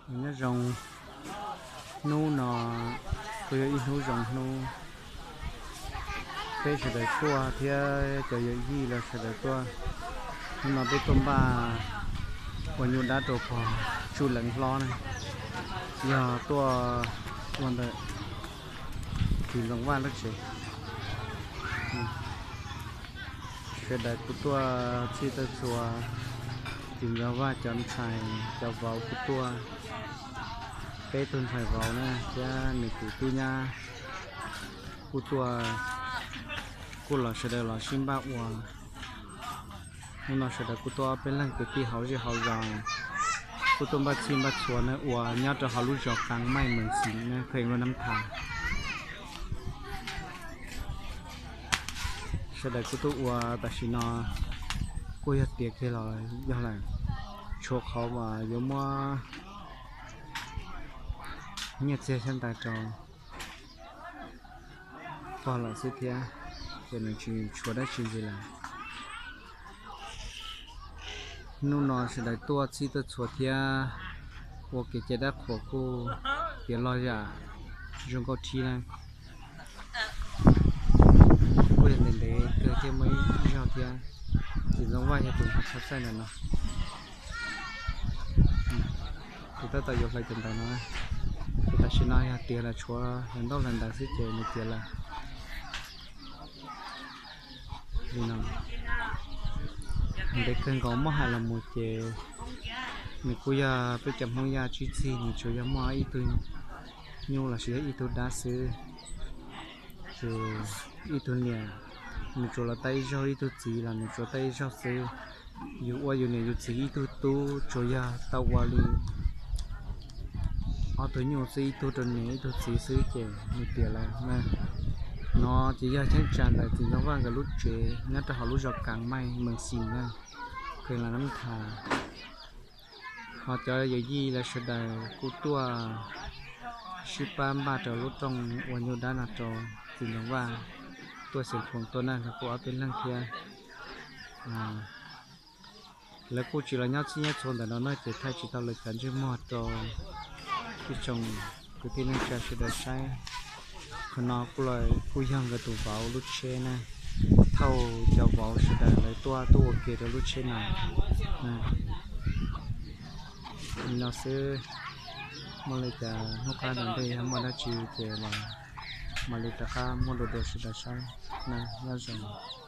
Nyob zoo, hnub no kuj yog ib hnub zoo hnub, peb sawv daws tuaj thiab cov yawm yij los sawv daws tuaj. Hnub no peb tuaj npaj ua nyuj dab rau pog Tsuj Leev hlob na, yog tuaj ua ntawm Txiv Ntxoov Vaj lub tsev. Sawv daws kuj tuaj txhij tuaj txhua, Txiv Ntxoov Vaj cov ntxhais cov vauv kuj tuaj, peb tug ntxhais vauv na thiab nws tus tub nyab kuj tuaj, kuj los sawv daws los sib npaj ua. Hnub no sawv daws kuj tuaj ob peb leeg kwv tij hauv zej hauv zos, kuj tuaj npaj txhij npaj txhua na, ua nyob rau hauv lub zos Kaav Maij Mees Xis na, kheej lub Nab Thas. Sawv daws kuj tuaj ua tam sim no kuj yog tiav kiag los yog lawm, tshuav qhov uas yuav muab nyiaj txiag xyab ntawv rau pog lawm xwb thiab, ces nws tsis tshuav dab tsi ntxiv lawm. Hnub no sawv daws tuaj txhij tuaj txhua thiab ua kev cai dab qhuas kuj tiav log yam zoo nkauj thiab na. Kuj yog ntev ntev kawg thiaj muaj ib zaug thiab. Txiv Ntxoov Vaj yog tus nqa tshaj txaij ntawm no. Tus tab tom yuav hlawv cov ntawv no, ces tam sim no yog tiav lawm, tshuav hlawv ntaub hlawv ntawv xwb ces nws tiav lawm. Li no, ntev kawg nkaus muab hais los mus ces nws kuj yog peb cov Hmoob Yaj tsib txhij, nws tsuas yog muaj ib tug nyuj lossis yog ib tug dab xwb. Ces ib tug niam nws tsuas los tau ib zaug, ib tug txiv los nws tsuas tau ib zaug xwb. Yus ua yus niam yus txiv ib tug tub tsuas yog tau ua li ob tug nyuj xwb, ib tug rau niam ib tug txiv xwb ces nws tiav lawm na. No ces yog cheeb tsam ntawm Txiv Ntxoov Vaj nkawd lub tsev nyob rau hauv lub zos Kaav Maij Mees Xis na, kheej lub Nab Thas. Ho cov yawm yij lawv sawv daws kuj tuaj sib pab npaj rau lub rooj ua nyuj dab no rau Txiv Ntxoov Vaj, tuaj xeem phoom tuaj na, lawv kuj ob peb leeg thiab. Lawv kuj tsis los nyob txhij nyob txhua ntawm no na, ces thaij tsis tau lawv cov ntsej muag rau ib tsoom kwv tij neej tsa sawv daws saib. Qhov no kuj los kuj yog nkawd tus vauv lub tsheb na, thauj cov vauv sawv daws lawv tuaj tuaj ua ke rau lub tsheb no. Li no xwb, muaj li cas hnub qab ntawm ntej yog muaj dab tsi ces los mam li rov qab muaj dua dua sawv daws saib na, nyob zoo.